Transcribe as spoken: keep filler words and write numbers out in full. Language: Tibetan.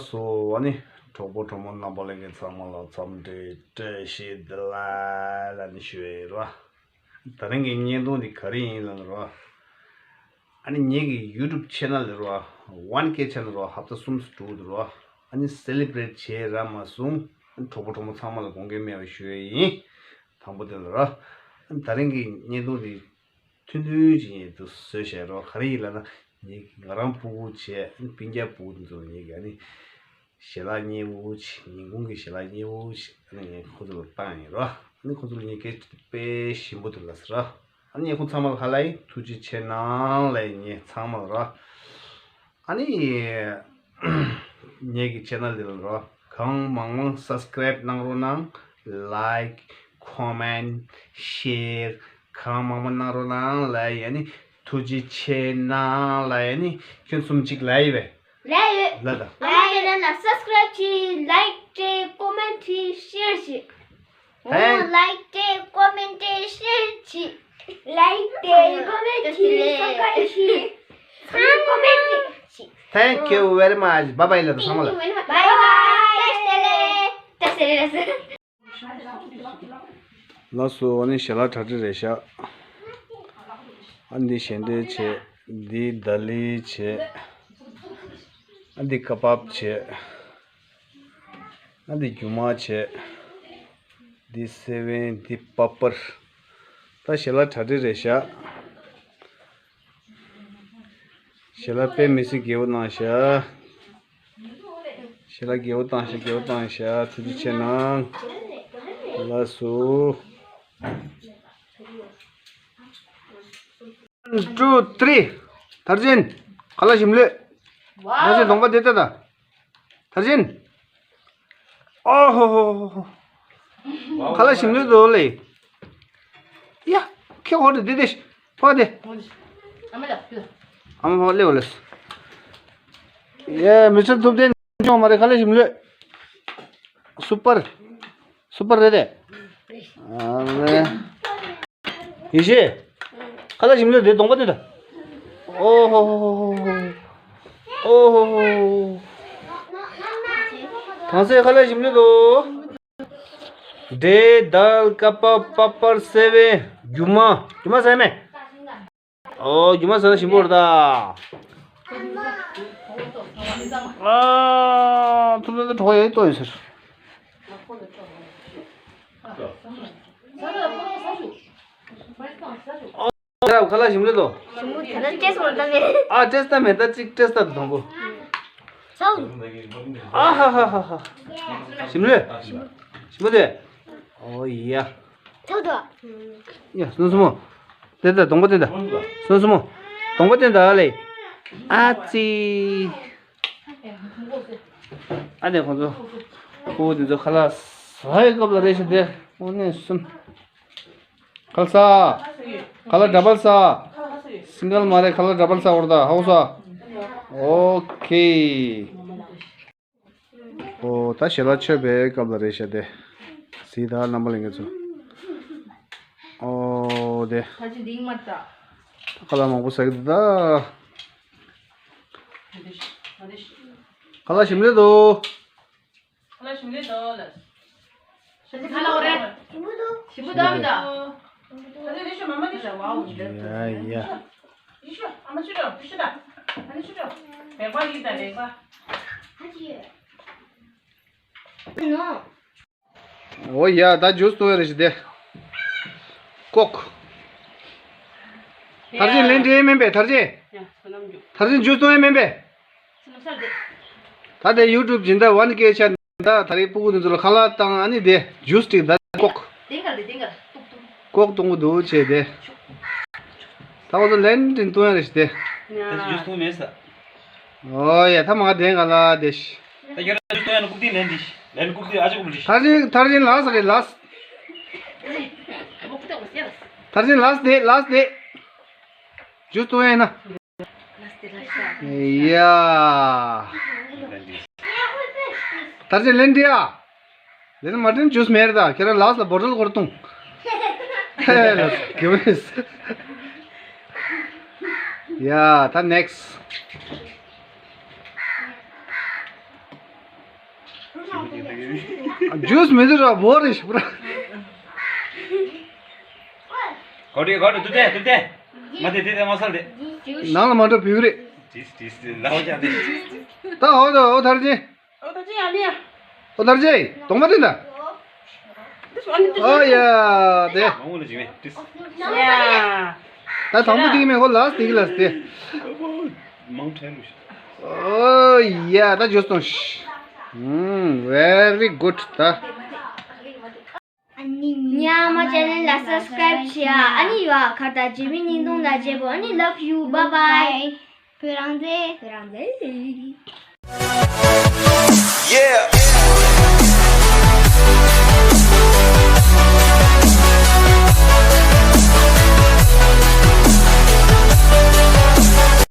སོ་ཨ་ནི་གྲོགས་པོ་གྲོགས་མོ་རྣམ་པ་ལྷན་རྒྱས་ཚང་མ་ལ་འཚམས་འདྲི་བཀྲ་ཤིས་བདེ་ལེགས་ལ་ནི་ཞུ་ཡི་རོ། ད་རིང་གི་བརྙན་ཐུང་འདི་ག་རེ་ཡིན་ལབ་ན་རོ། ཨ་ནི་ངེད་ཀྱི་ཡུ་ཊུབ་ཆེ་ནལ་རོ། ཝན་ཀེ་ཆེ་ནལ་རོ། ཧབ་ཏ་གསུམ་དུ་འགྲོ་གི་འདུག་རོ། ཨ་ནི་སེ་ལི་བྷི་རེཊ་བྱས་ར་མ་སོང་། ཨ་ནི་གྲོགས་པོ་གྲོགས་མོ་ཚང་མ་ལ་དགོངས་འགལ་མེད་པ་ཞུ་ཡི་ཡིན། དང་པོ་དེ་ལ་རོ། ཨ་ནི་ད་རིང་གི་བརྙན་ཐུང་འདི་ཐུང་ཐུང་ཅིག་ཡིན་དུ་བཟོས་བཞག་རོ། ག་རེ་ཡིན་ལབ་ན། ངེད་ཀྱི་ང་རང་ཕྲུ་གུ་བྱས། ཨ་ནི་སྤུན་ཀྱག་ཕྲུ་གུ་དེ་ཚོ་ལ་ངེད་ཀྱི་ཨ་ནི་ཞལ་ལག་མཉེས་པོ་ཅིག་ཉིན་གུང་གི་ཞལ་ལག་མཉེས་པོ་ཅིག་ཨ་ནི་ངས་ཁོ་ཚོ་ལ་བཏང་ཡིན་རོ། ཨ་ནི་ཁོ་ཚོ་ལ་ངས་སྐད་ཆ་དཔེ་ཞིམ་པོ་དེ་ལབ་ཟེར་རོ། ཨ་ནི་ཁོ་ཚང་མ་ལ་ཧ་ལས་ཡིན། ཐུགས་རྗེ་ཆེ་གནང་ལབ་ཡིན་ངས་ཚང་མ་ལ་རོ། ཨ་ནི་ངེད་ཀྱི་ཆེ་ནལ་འདི་ལ་རོ། གང་མང་མང་སབ་སི་ཀ་རེབ་གནང་རོགས་གནང་། ལའིཀ་ཁོ་མེན་ཤེར་གང་མང་མང་གནང་རོགས་གནང་ལབ་ཡིན། ཨ་ནི་ཐུགས་རྗེ་ཆེ་གནང་ལབ་ཡིན། ཨ་ནི་ཁྱོད་གསུམ་གཅིག་ལབ་ཡིན་པས། ལབ་ཡོད། ལབ་དང་། ལབ་ཡོད་ན་ན་སབ་སི་ཀ་རེབ་བྱེད། ལའིཀ་བྱེད། ཀོ་མེན་བྱེད། ཤེར་བྱེད། ཨོ། ལའིཀ་བྱེད། ཀོ་མེན་བྱེད། ཤེར་བྱེད། ལའིཀ་བྱེད། ཀོ་མེན་བྱེད། སབ་སི་ཀ་རེབ་བྱེད། ཚང་མ་ཀོ་མེན་བྱེད། Thank you very much. Bye bye ལབ་དང་ཚང་མ་ལ། Bye bye. བཀྲ་ཤིས་བདེ་ལེགས། བཀྲ་ཤིས་བདེ་ལེགས། ལགས་སོ། ཨ་ནི་ཞལ་ལག་གྲ་སྒྲིག་རེད་ཤག་ཨ་འདི་ཞལ་འདྲེན་བྱས། འདི་དཱ་ལི་བྱས། ཨ་འདི་ཀ་བབ་བྱས། ཨ་འདི་རྒྱུ་མ་བྱས། འདི་སེ་བན། འདི་པ་པར། ད་ཞལ་ལག་གྲ་སྒྲིག་རེད་ཤག་ཞལ་ལག་དཔེ་མི་སྲིད་དགེ་བོ་གནང་ཤག་ཞལ་ལག་དགེ་བོ་བཏང་ཤག་དགེ་བོ་བཏང་ཤག་ཐུགས་རྗེ་ཆེ་གནང་། ལགས་སོ། One, two, three. དར་ཆེན། ཁ་ལག་ཞིམ་ལོས། དར་ཆེན་གདོང་པ་དེ་ལྟ་ད། དར་ཆེན། ཨོ་ཧོ་ཧོ་ཧོ་ཧོ། ཁ་ལག་ཞིམ་ལོས་འདུག་ལེ། ཡ། ཁྱེད་ཧོ་དེ་དེ་དེ། ཕ་དེ། ཨ་མ་ཕ་ལེ་བ་ལེ། ཡ། མི་ཚེ་ཐུབ་བསྟན་ཅོང་མ་རེད། ཁ་ལག་ཞིམ་ལོས། སུ་པར། སུ་པར་རེད་དེ། ཨ་ལེ། ཡེ་ཤེས། ཁ་ལག་ཞིམ་ལོས་དེ་གདོང་པ་དེ་ད། ཨོ་ཧོ་ཧོ་ཧོ་ཧོ། ཨོ་ཧོ་ཧོ། ཐང་སེ་ཁ་ལག་ཞིམ་ལོས་དོ། འབྲས་དང་ཀ་པ་པ་པར་སེ་བན། རྒྱུ་མ། རྒྱུ་མ་ཟ་མེད། ཨོ། རྒྱུ་མ་ཟ་ན་ཞིམ་པོ་རེད་ད། ཨ། ཐུབ་ཐུབ་ཐུབ་གྲོགས་ཡོད་ཏོ་ཡོད་ཟེར། ཨོ། ཁ་ལག་ཞིམ་ལོས་དོ། ཞིམ་པོ་དེ་ན་ཏྲེས་མ་ལྟ་མེད། ཨ། ཏྲེས་ལྟ་མེད། ད་ཅིག་ཏྲེས་ལྟ་དུ་དང་པོ། སོ། ཨ་ཧ་ཧ་ཧ་ཧ། ཞིམ་ལོས། ཞིམ་པོ་དེ། ཨོ་ཡ། ཐུག་ཐུག་ཡ། སུན་སུ་མོ། དེ་ལྟ་གདོང་པ་དེ་ལྟ། སུན་སུ་མོ། གདོང་པ་དེ་ལྟ་ལེ། ཨ་ཙི། ཨ་ནེ་ཁོང་ཚོ། ཁོ་དེ་ཚོ་ཁ་ལག་ཟ་བའི་སྐབས་ལ་རེད་ཤག་དེ། དངོས་གནས་སུན། ཁ་ལག་ཟ། ཁ་ལག་འདྲ་པར་ཟ། སིང་གལ་མ་རེད། ཁ་ལག་འདྲ་པར་ཟ་བར་ད་ཧའོ་ས། ཨོ་ཁེ། ཨོ། ད་ཞལ་ལག་མཆོད་པའི་སྐབས་ལ་རེད་ཤག་དེ། གཟིགས་དང་རྣམ་པ་ལྷན་རྒྱས་ཚོ། ཨོ་དེ། ད་ཅི་འདིང་མ་ད། ཁ་ལག་མང་པོ་ཟ་གི་འདུག་ད། ཁ་ལག་ཞིམ་ལོས་འདུག་ཁ་ལག་ཞིམ་ལོས་འདུག་ལ། ཁ་ལག་རེད། ཞིམ་པོ་འདུག་ཞིམ་པོ་འདུག་ད། ད་ལྟ་རེ་ཞོ་མ་མ་དེ་ཞོ་ཝའོ། ཡ་ཡ། ཡེ་ཤོ། ཨ་མ་ཆུ་ཏོ། ཡེ་ཤོ་ད། ཨ་ནི་ཆུ་ཏོ། ལེགས་པ་ཡིན་ད་ལེགས་པ། ཨོ་ཡ། ད་ཇུས་བཏུང་ཡ་རེ་ཞིག་དེ། ཀོག་དར་ཆེན་ལན་འདྲེ་མིན་པས་དར་ཆེན། དར་ཆེན་ཇུས་བཏུང་ཡ་མིན་པས། ད་དེ་ཡུ་ཊུབ་སྦྱིན་བདག་ཝན་ཀེ་ཆ་ད་ད་རེས་ཕྲུ་གུ་དེ་ཚོ་ལ་ཁ་ལག་བཏང་། ཨ་ནི་དེ་ཇུས་ཅིག་ད་ཀོག་ཀོག་བཏུང་གི་འདུག་བྱས་དེ། ད་ཁོ་ཚོ་ལན་འདྲེ་བཏུང་ཡ་རེ་ཞིག་དེ། ད་ཅི་ཇུས་བཏུང་མེད་ས། ཨོ་ཡ། ད་མ་ག་དེ་ག་ལ་དེ་ཤི། ད་ཁྱོད་རང་ཇུས་བཏུང་ཡ་ན་རྐུབ་སྟེགས་ལེན་འདི་ཤི། ལེན་རྐུབ་སྟེགས་ཨ་ཅག་རྐུབ་ལི་ཤི། ཐར་ཆེན་ཐར་ཆེན་ལགས་སོ་རེད་ལགས། ཐར་ཆེན་ལགས་དེ་ལགས་དེ། ཇུས་བཏུང་ཡ་ན། ཡ། ཐར་ཆེན་ལེན་འདི་ཨ། ལེན་མ་དྲན་ཇུས་མེད་རེད་ད། ཁྱེད་རང་ལགས་ལ་བོ་ཊལ་སྐོར་བཏུང་། ཧེ་ལ་གི་བ་ནིས། ཡ། ད་ནེག་སི། ཇུས་མི་འདུག་ར་བོ་རེ་ཞིག་པུ་ར། གོ་དྲི་གོ་དྲི་དུ་ཏེ་དུ་ཏེ། མ་དེ་དེ་དེ་མ་སལ་དེ། ནང་ལ་མ་འགྲོ་བུ་རེ། ཏིས་ཏིས་ཏིས་ལའོ་ཅག་དེ། ད་འོ་ད་འོ་ཐར་ཅི། ཨོ་ད་ཅི་ཡ་ལི་ཡ། ཨོ་ཐར་ཅི། གདོང་མ་དེ་ད། ཨོ་ཡ། དེ། མང་པོ་ལ་ཅི་མེད་ཏིས། ཡ། ད་དང་པོ་དེ་གི་མེད་ཁོ་ལ་སི་དེ་གི་ལ་སི་དེ། མང་ཁྲལ་ལུ་ཤི། ཨོ་ཡ། ད་ཇོས་ཏོང་ཤི། ཨུམ། very good ད། ཉ་མ་ཅེ་ནལ་ལ་སབ་སི་ཀ་རེབ་བྱེད་ཨ། ཨ་ནི་ཡོད་ཨ་ཁ་ད་རྗེ་མི་སྙིང་དུང་ལ་རྗེ་བོ། ཨ་ནི་love you bye bye. བོད་རང་མཛེས། བོད་རང་མཛེས། Yeah.